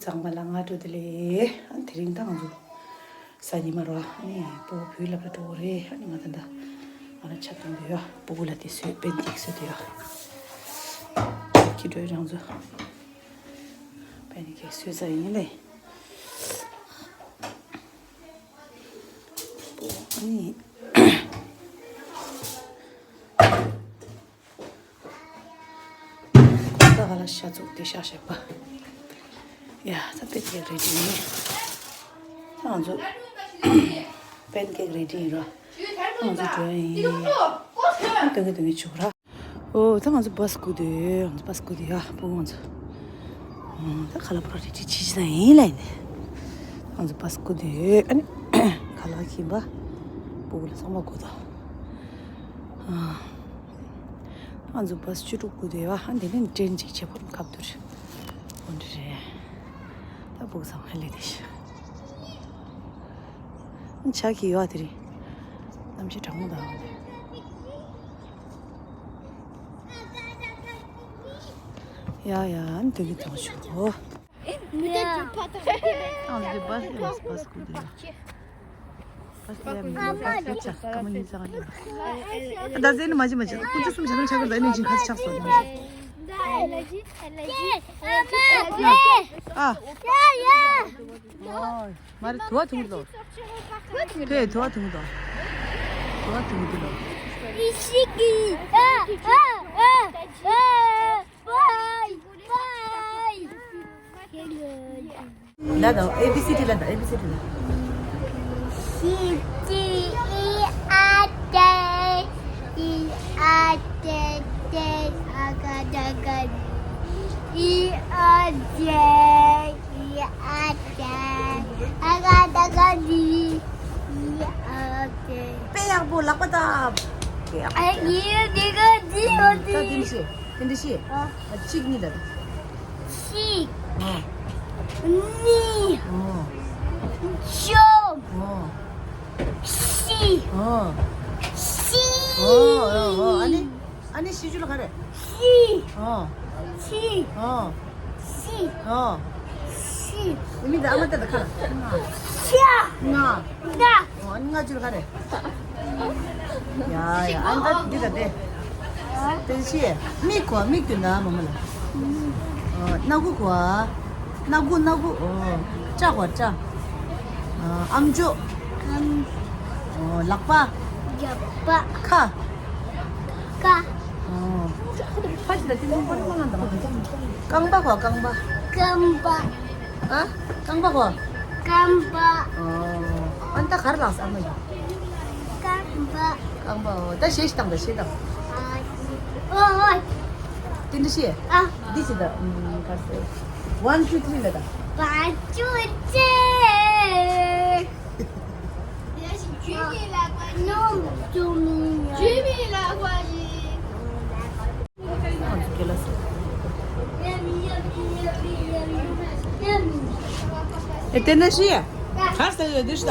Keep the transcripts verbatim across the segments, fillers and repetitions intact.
ཚང་མ་ལ་སྔ་དྲོ་བདེ་ལེགས། ཨ་ནི་དེ་རིང་ད་ང་ཚོ་གཟའ་ཉི་མ་རེད་བ། ཨ་ནི་སྤུ་གུ་བོད་ལ་ཕར་འགྲོ་གི་རེད། ཨ་ནི་ང་ད་ལྟ་ང་ལ་ཆབ་བཏང་འདོད་ཡོད། སྤུ་གུ་ལ་དེ་བཟོས། པན་ཀེག་བཟོས་འདོད་ཡོད། ཁྱི་འགྲོས་རང་ཚོ་པན་ཀེག་བཟོས་ཚར་ཡིན་ལེ། ཨ་ནི། ད་ག་ལ་ཤ་ཚུགས་དེ་ཤ་ཞེས་པ། ཡ་ད་པན་ཀེག་རེ་ཌི་ཡིན། ད་ང་ཚོ་པན་ཀེག་རེ་ཌི་ཡིན་ར། ད་ང་ཚོ་འགྲོ་ཡ་ཡིན། ད་སྟོན་གི་སྟོན་གི་བྱུག་ར། ཨོ་ད་ང་ཚོ་བྷ་སི་སྒུག་འདུག་ང་ཚོ་བྷ་སི་སྒུག་འདུག་ཡ། སྤུ་གུ་ང་ཚོ། ཨོ་ད་ཁ་ལག་པུ་ར་རེ་ཌི་བྱེད་ཅི་ན་ཡིན་ལ་ཡིན། ང་ཚོ་བྷ་སི་སྒུག་འདུག་ཨ་ནི་ཁ་ལག་ཁྱིམ་པ་སྤུ་གུ་ལ་ཚང་མ་སྒུག་འདུག་ཨ། ང་ཚོ་བྷ་སི་བཅུ་དྲུག་སྒུག་འདུག་ཡ། ཨ་དེ་ནས་ཊེན་གཅིག་བྱེད་ཕོད་ཁ་བསྡུར། འོ་འདྲ་རེད། ད་སྤུ་གུ་ཚང་མ་ཧ་ལས་དེ་ཤི། ཆ་གི་ཡོད་དེ་རེད། གནམ་གཤིས་གྲང་མོ་དང་། ཡ་ཡ་འདི་གི་དོང་ཆུ་གོ། ཨང་འདི་བྷ་སི་ཡིན། བྷ་སི་སྒུག་འདུག་བྷ་སི་ཡ་མི་འདུག་བྷ་སི་ཡ་ཆགས། སྐར་མ་གཉིས་ཙམ་ཡིན། ད་ཟེར་ནི་མ་བྱེད་མ་བྱེད། ཁོ་ཚོ་གསུམ་བྱེད་ན་ཆགས་ཀྱི་རེད། ཨ་ནི་ཅིང་ཁ་ཆགས་སོང་། ཨ། ཡ་ཡ། ཨོ། མ་རེད། དུ་བ་འཐུང་གི་འདུག་དེ་དུ་བ་འཐུང་གི་འདུག་དུ་བ་འཐུང་གི་འདུག་ཨི་ཤི་ཀི། ཨ་ཨ་ཨ་ཨ། བའི་བའི། ལ་དང་། ཨེ་བི་སི་ཌི་ལ་དང་། ཨེ་བི་སི་ཌི་ལ། ཤི་ཀི་ཨི་ཨ་ཏེ། ཨི་ཨ་ཏེ་ཏེ། ཨ་ག་ད་ག་ནི། ཨི་ཨ་ཏེ། ཨི་ཨ་ཏེ། ཨ་ག་ད་ག་ནི། ཨི་ཨ་ཏེ། དཔེ་ཡག་པོ། ལག་པ་བརྡབ། དཔེ་ཡག་པོ། ཨ་ཡི་དེ་ག་དེ་ཡོད་ད་དེ། དེ་འདྲ་ཞིག་དེ་འདྲ་ཞིག་ཨ། གཅིག་གཉིས་ལ་དང་། གཅིག་ཨ། གཉིས། ཨ། བཅོ། ཨ། བཞི། ཨ། བཞི། ཨ་ཨ་ཨ། ཨ་ནི། ཨ་ནི་བཞི་བཅུ་ལ་ག་རེ། བཞི། ཨ། བཞི། ཨ། བཞི། ཨ། བཞི། མི་དང་ཨ་མ་ལྟ་དང་ཁ་ལ། ཤ། ལྔ། ལྔ། ཨ་ནི་ལྔ་བཅུ་ལ་ག་རེ། ཡ་ཡ། ཨ་ནི་ད་འདི་ལ་དེ། དེ་ཤི། མིག་གོ། མིག་དེ་ན་མ་མ་ལ། ཨ། སྣ་ཁུག་གོ། སྣ་ཁུག་སྣ་ཁུག་ཨོ། སྐྲ་གོ་སྐྲ། ཨ། ཨམ་ཅོག་ཨམ། ཨོ། ལག་པ། ལག་པ། ཁ། ཁ། ཨོ། རྐང་པ་གོ་རྐང་པ། རྐང་པ། ཨ། རྐང་པ་གོ་རྐང་པ། ཨོ། ཨ་ནི་ད་ག་རེ་ལངས་སོང་ཨ་མ་ཡིན། རྐང་པ། རྐང་པ། ཨོ། ད་གཞས་ཤིག་བཏང་། ད་གཞས་བཏང་། ཨོ་ཨོ། དེ་འདྲ་ཤེས། ཨ། འདི་ཞིག་ད། ཨུམ། ག་རེ་ཟེར། One, two, three ལ་ད། One, two, three. ཨེ། དེ་འདྲ་ཞིག་ག་རེ་ཟེར་ཡོད། འདི་ཤི་ད།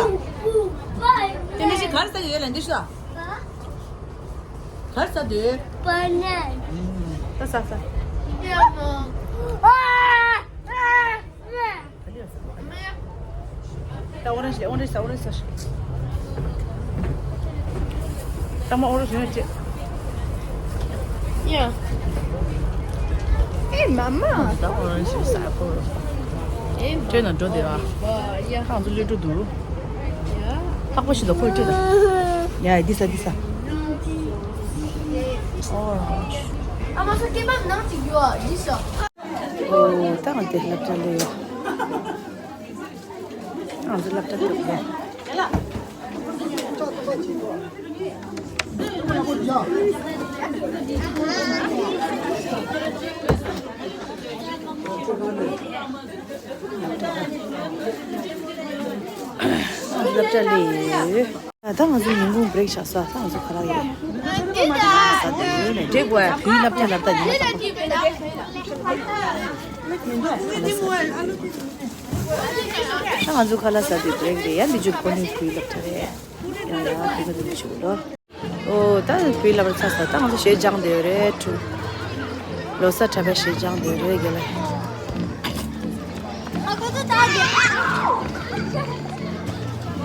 དེ་འདྲ་ཞིག་ག་རེ་ཟེར་ཡོད་ལ། འདི་ཤི་ད། ག་རེ་ཟ་འདོད། པ་ནི། ད་ཟ་ཟ། ད་ཨོ་རེན་ཇི། ཨོ་རེན་ཇི་ཟ། ཨོ་རེན་ཇི་ཟ། ད་མ་ཨོ་རེན་ཇི་ཡོད་ཅེ། ཡ། ཨེ་མ་མ། ད་ཨོ་རེན་ཇི་ཟ་གོ། ཨེ་མ། ཁྱོད་ན་འགྲོ་དེ་བ། ཡ། ཁང་ཚོ་ལས་འགྲོ་འདུག་ཡ། ལྷག་པ་ཞིག་ལ་ཁོས་སྤྲད་དང་། ཡ་འདི་ཟ་འདི་ཟ། ཨོ་རང་། ཨ་མ་ས་ཀེ་བབ་ནང་ཅིག་ཡོད་འདི་ཟ། ཨོ་ད་ང་དེ་སློབ་གྲྭ་ལས་ཡོད། ང་ཚོ་སློབ་གྲྭ་ཐུག་ཡོད། སློབ་གྲྭ་ལས་ཡོད། ད་ང་ཚོ་ཉིན་གུང་བྷི་རེག་ཆགས་སོང་། ད་ང་ཚོ་ཁ་ལག་ཡོད། འགྲིག་གོ། བོད་སློབ་གྲྭ་ལ་ད་ཉིན་མོ་དང་པོ། ད་ང་ཚོ་ཁ་ལག་ཟ་དུས་བྷི་རེག་རེད་ཡ། འདི་ཆུ་ཁོ་ནི་བོད་སློབ་གྲྭ་རེད། ཡ་ཡ། དེ་ག་དེ་ཆུ་ལོ། ཨོ་ད་བོད་སློབ་གྲྭ་ཚར་སོང་། ད་ང་ཚོ་གཞས་སྦྱང་བསྡད་ཡོད་རེད། ཁྲུ། ལོ་གསར་འཁྲབ་པའི་གཞས་སྦྱང་བསྡད་ཡོད་རེད། རྒན་ལགས། ད་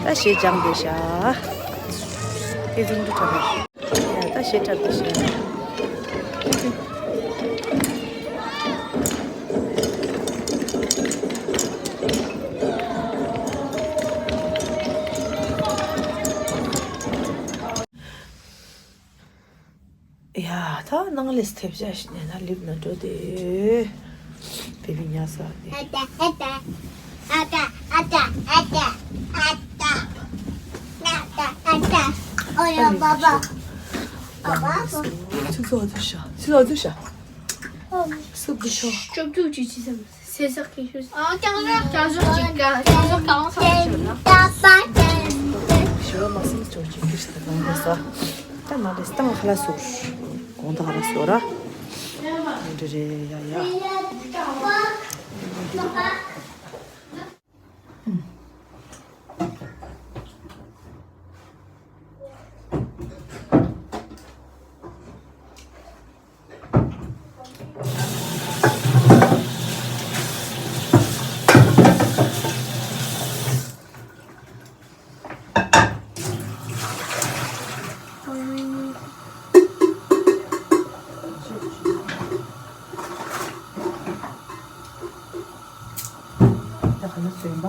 ཞེས་སྦྱངས་བསྡད་ཤག་དེ་ཟུང་དུ་འཁྲབ་པ། ད་ཞེས་འཁྲབ་བསྡད་ཤག་ཡ། ད་ནང་ལས་ཐེབས་བྱ་ཞིག་ནས་ན་ལིབ་ན་འགྲོ་དེ། བེ་བི་ཉལ་ས་དེ། ཨ་ཏ་ཨ་ཏ་ཨ་ཏ་ཨ་ཏ་ཨ་ཏ་ཨ་ཏ། ཨོ་ཡ་བ་བ། བ་བ། ཚིག་ཚོགས་དུ་ཤ། ཚིག་ཚོགས་དུ་ཤ། སུ་གི་ཤོ། སྐྱོབ་སྐྱོབ་ཅིག་ཅི་ཟེར། སེ་སག་གི་ཤོ། ཨ་ཀྱང་ལ་ཀྱང་ཟོ་ཅིག་ཀ་ཀྱང་ཟོ་ཀའང་ས་ཤོ་ན། ཞི་བ་མ་སེམས་ཅོ་ཅིག་གི་ཤ་ད་གང་ས། ད་ན་ལེ་སྟངས་ཧ་ལ་སོར། གོང་ད་ཧ་ལ་སོར་ར། འདི་རེ་ཡ་ཡ། ད་ག་ནས་བཟོས་པ།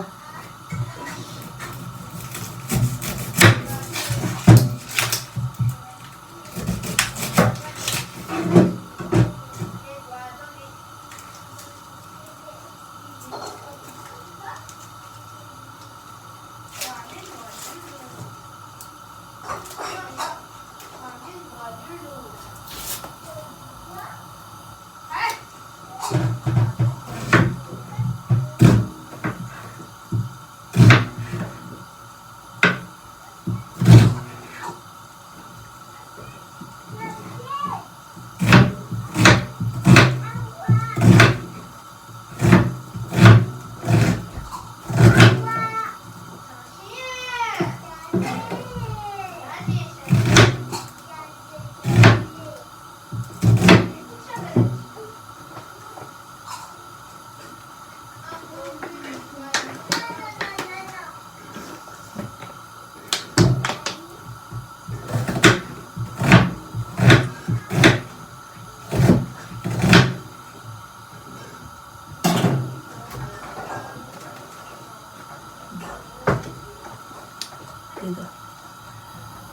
དེ་ལ་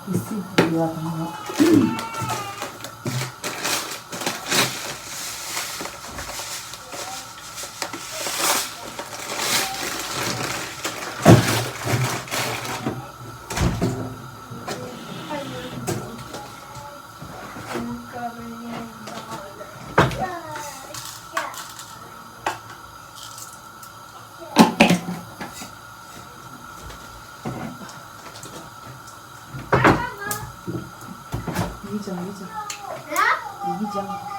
མི་སྲིད་པའི་ཡ་དང་། ཡིག་སྦྱང་། ཡིག་སྦྱང་། ཡིག་སྦྱང་།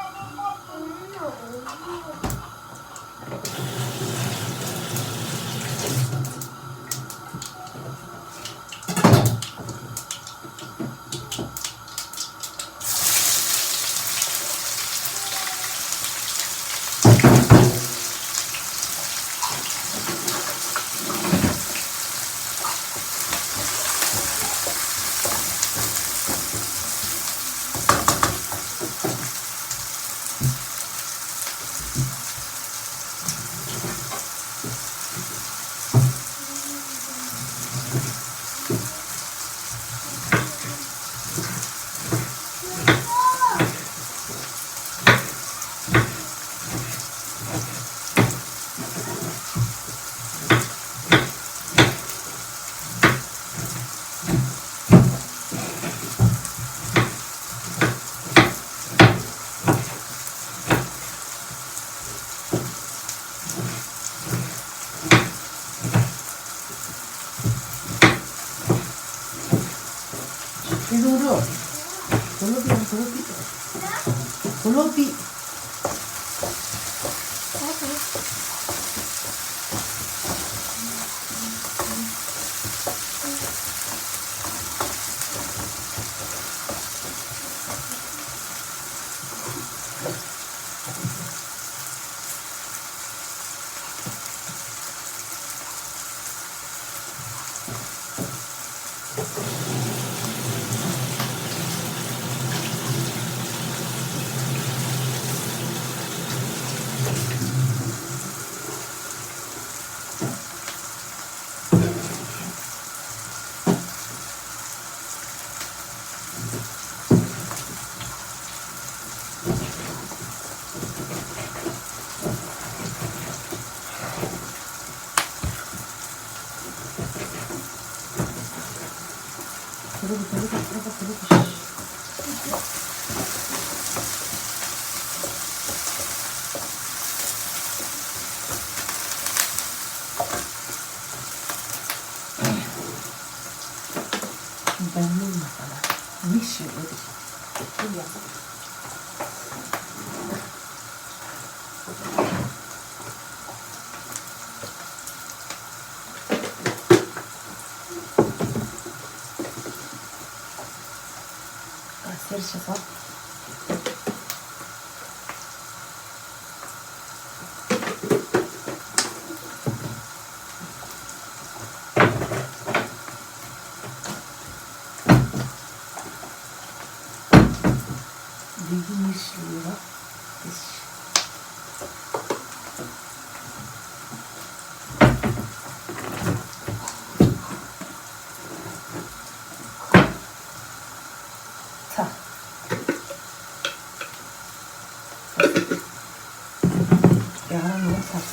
འཛམ་གླིང་ནང་ལ་མི་ཞིག་ཡོད་དེ། ཡག་པོ། ཨ་སེར་ཤ་ཟ། འདི་གི་མི་ཞིག་ཡོད་ར། དེ་ཞིག་ཚ། ཡང་ནོར་ཚ།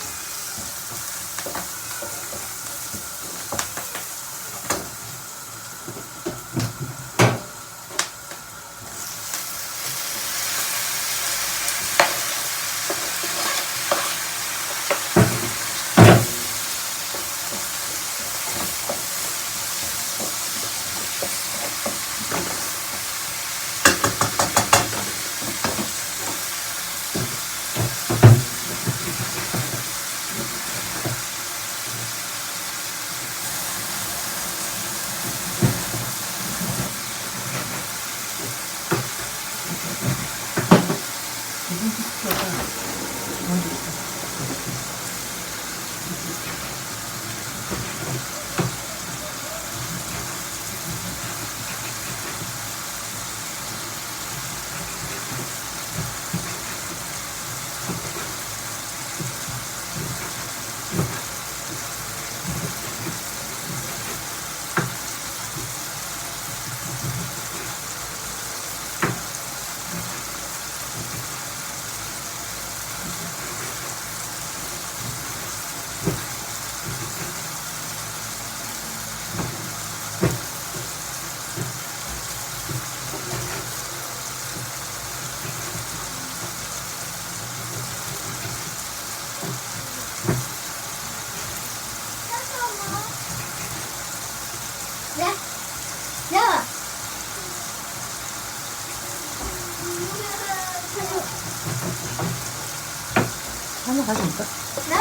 ཨ་ནི་ཧ་ཅང་ལྟ།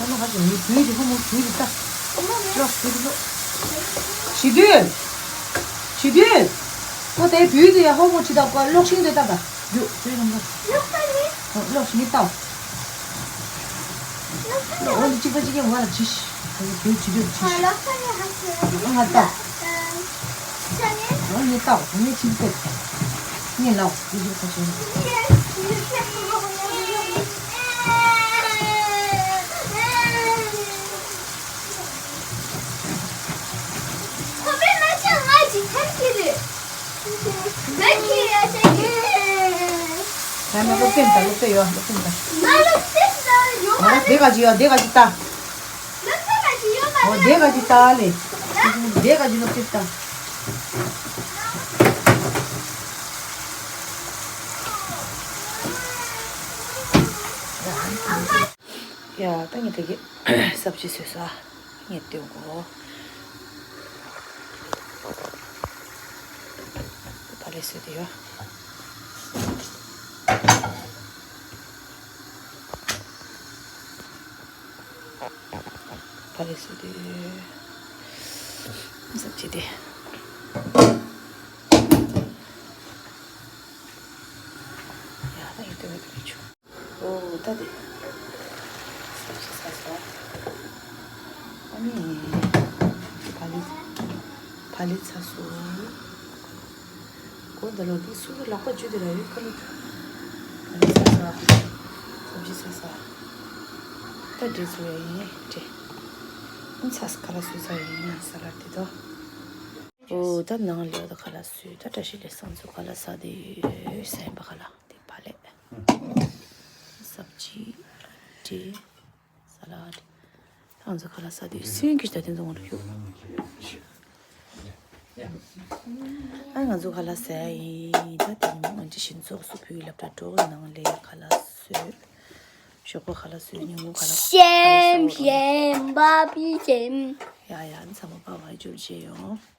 ཨ་ནི་ཧ་ཅང་ངའི་བུས་དེ་ཧ་མོ་བུས་དེ་ལྟ། ལོག་བུས་དེ་ལོག་ཞི་དུལ། ཞི་དུལ། ཁོ་དེ་བུས་དེ་ཡ་ཧ་མོ་ཅི་ལྟ་གོ་ལོག་ཤིང་དེ་ལྟ་ད། རྒྱུ་བུས་རང་ལོག་ཤིང་ལྟ། ལོག་འོ་འདི་གཅིག་པ་གཅིག་གི་ང་ལ་ཅི་ཤི། ཁོ་བུས་ཅི་དུལ་ཅི་ཤི། ང་ལྟ། ཨོ་ནི་ཏའོ་ནི་ཆིག་ཏེ། ནི་ལའོ་ཡི་ཤུ་ཁ་ཆེན། ད་ནི་སློབ་དཔོན་ད་སློབ་དཔོན་ཡོད་སློབ་དཔོན་ད། ང་ལ་དེ་ག་ཅི་ཡོད་དེ་ག་ཅི་ད། ཨོ་དེ་ག་ཅི་ལྟ་ལེ། དེ་ག་ཅི་ལོ་ཏིབ་ལྟ། ཡ་ད་ངས་དེ་གི་སབ་ཅི་བཟོས་ས་ངས་སྟོན་གོ། ཕ་ལེ་བཟོས་དེ་ཡོད། ཕ་ལེ་སུ་དེ། སབ་ཅི་དེ། ཡ་ད་ཡིན་དེ་བས་དེ་བས་ཆུ། ཨོ་ད་དེ། སབ་ཅི་ཟ་སོ། ཨ་ནི། ཕ་ལེ། ཕ་ལེ་ཚ་སོ། གོ་ད་ལོ་དེ་སུ་ལ་ལག་པ་འཇུ་དེ་ལ་ཡོད་ཁ་ལོ། ཨ་ནི་ཚ་ས། སབ་ཅི་ཚ་ས། ད་འདྲེ་ཚུ་ཡ་ཡིན་འདྲེ། ཨུ་ཚ་ས་ཁ་ལ་སུ་ཚ་ཡིན་ས་ལ་དེ་དོ། ཨོ་ད་ནང་ལོ་ད་ཁ་ལ་སུ་ད་བཀྲ་ཤིས་ལེགས་བཟང་ཚུ་ཁ་ལ་ས་དེ་ཡོད་ས་ཡིན་པ་ཁ་ལ་དེ་ཕ་ལེ། སབ་ཅི། འདྲེ། ས་ལ་དེ། ང་ཚོ་ཁ་ལག་ཟ་དུས་སུན་གྱི་ཞིག་ད་དེ་ཚོ་ང་ཚོ་ཞུ། ཨ་ང་ཚོ་ཁ་ལག་ཟས་ཡིན། ད་དེ་ནི་ང་ཚོ་ཞིང་ཚོགས་སུ་བོད་ཀྱི་སློབ་གྲྭ་འགྲོ་ནང་ལས་ཁ་ལག་བཟོས། ཞོགས་པ་ཁ་ལག་བཟོས། ཉིན་གུང་ཁ་ལག་ཤེམ་ཤེམ་པ་པི་ཤེམ། ཡ་ཡ་ཚང་མ་པ་བ་འཇུར་བྱས་ཡོང་།